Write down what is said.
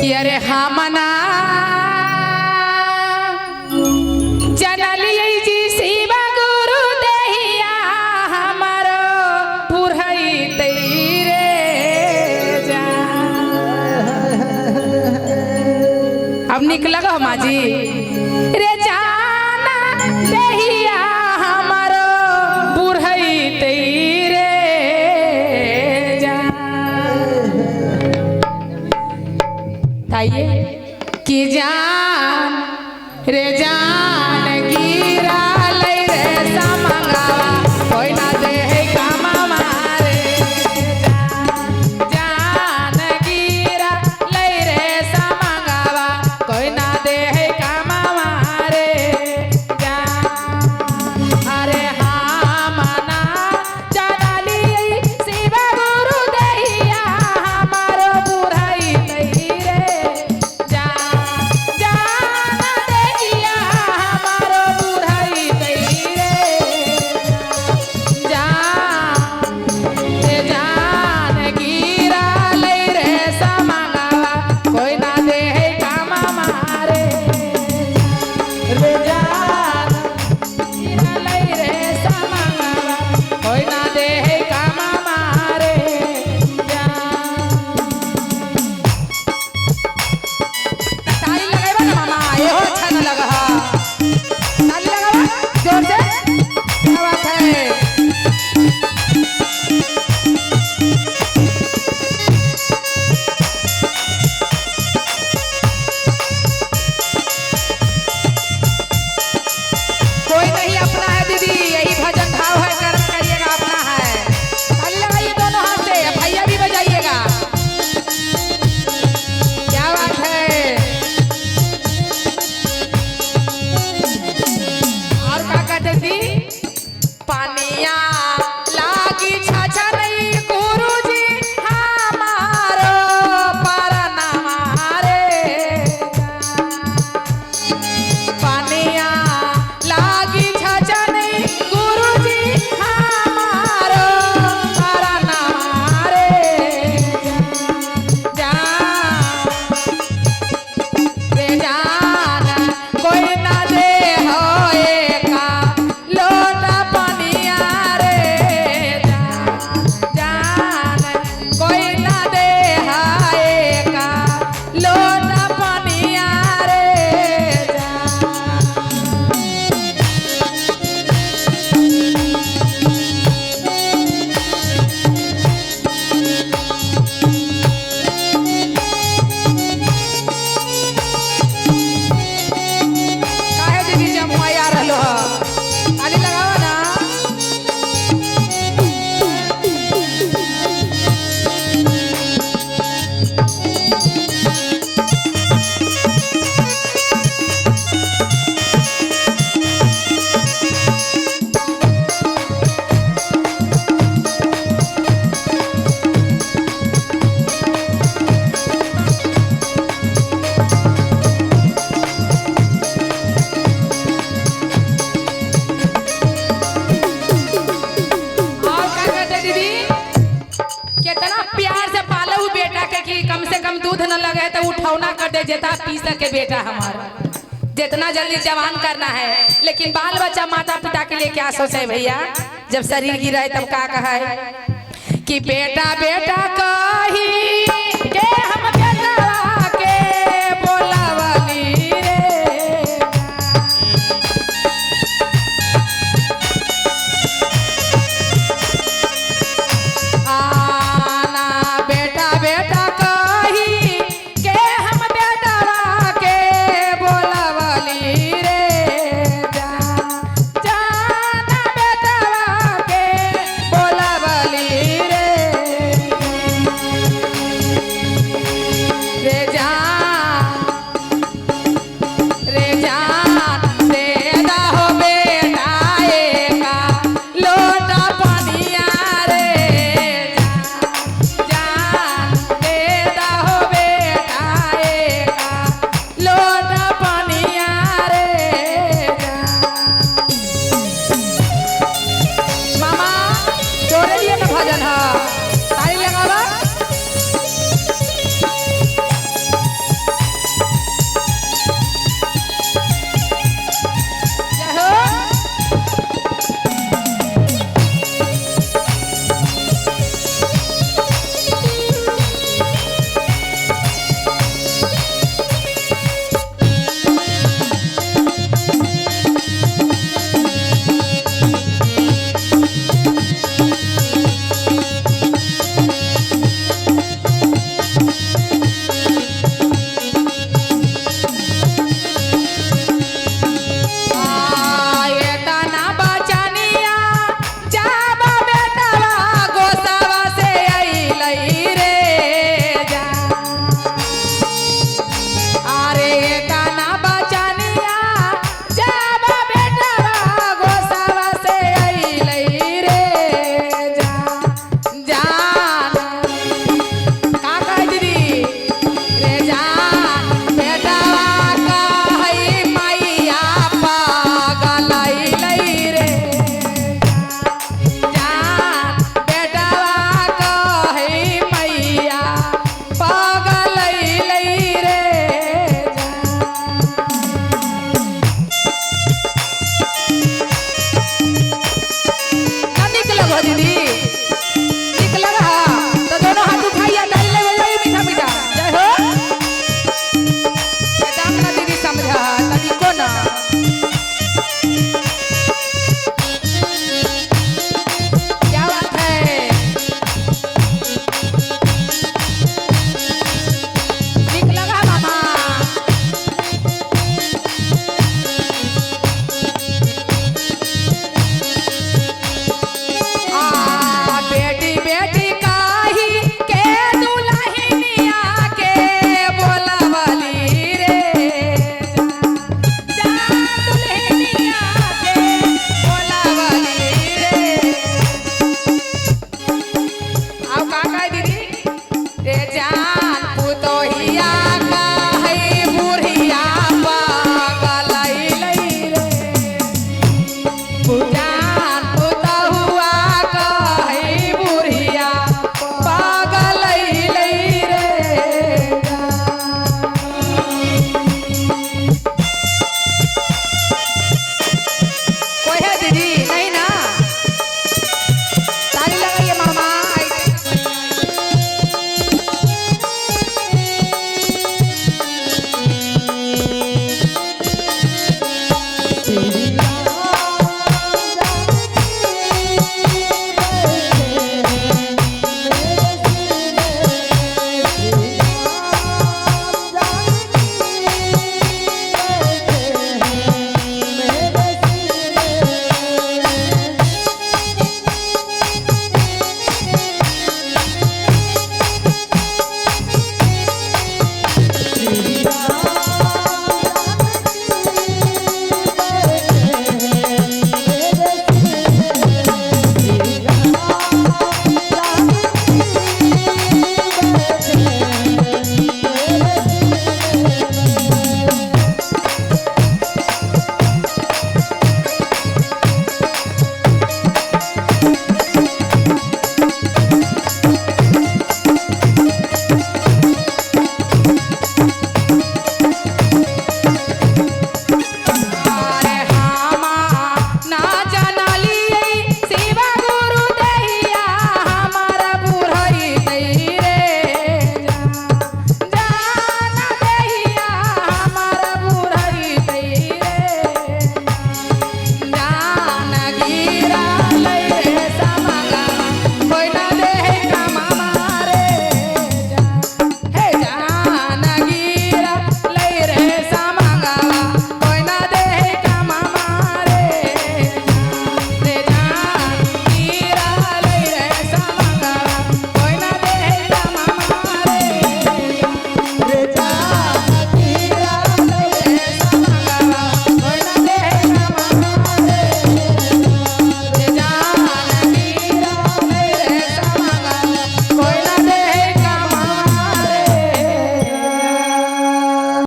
कि अरे हमना जनलियै जी शिव गुरु देहिया हमारो पुरहैतै रे जा। अब निक लगा माँ जी रे जाना देहिया हमारो पुरहैतै रे जा। ताइए कि जान रे जान गिरा लै रे समंगावा कोई ना दे है कामा मारे जान गिरा लै रे समंगावा कोई ना दे है कामा मारे जान। अरे हाँ मना चलाली शिव गुरु दैया हमारो बुराई तई रे जान जान दैया हमारो बुराई तई रे जान रे जान गिरा लै रे समागावा कोई ना दे है कामा मारे रे जान गिरा लै रे समागावा कोई ना दे है कामा मारे जान। ताली लगाइबा ना मामा, एहो अच्छा न लगा हा। ताली लगावा जोर से, क्या बात है। कोई नहीं अपना है दीदी, यही भजन भाव है, कर्म करिएगा अपना है। ताली लगाइए दोनों हाथ से, भैया भी बजाइएगा। क्या बात है। और क्या कहते थी, पानिया लागी छाछा नहीं गुरुजी हमारो परनामा रे। पानिया लागी छाछा नहीं गुरुजी हमारो परनामा रे जा रे जान कोई ना दे होए का लोटा पानिया रे जान कोई ना दे हाय का लोटा पानिया रे जान। काहे दीदी जमुआ आ रहलो ह, ताली लगावा ना। और का कहते दीदी, कितना प्यार से पाले हूँ बेटा के कि कम से कम दूध न लगे तो उठौना कर दे जेता पी सके बेटा हमारा, जितना जल्दी जवान करना है। लेकिन बाल बच्चा माता पिता के लिए क्या सोचे भैया, जब शरीर गिरा है तब का कहा है कि बेटा बेटा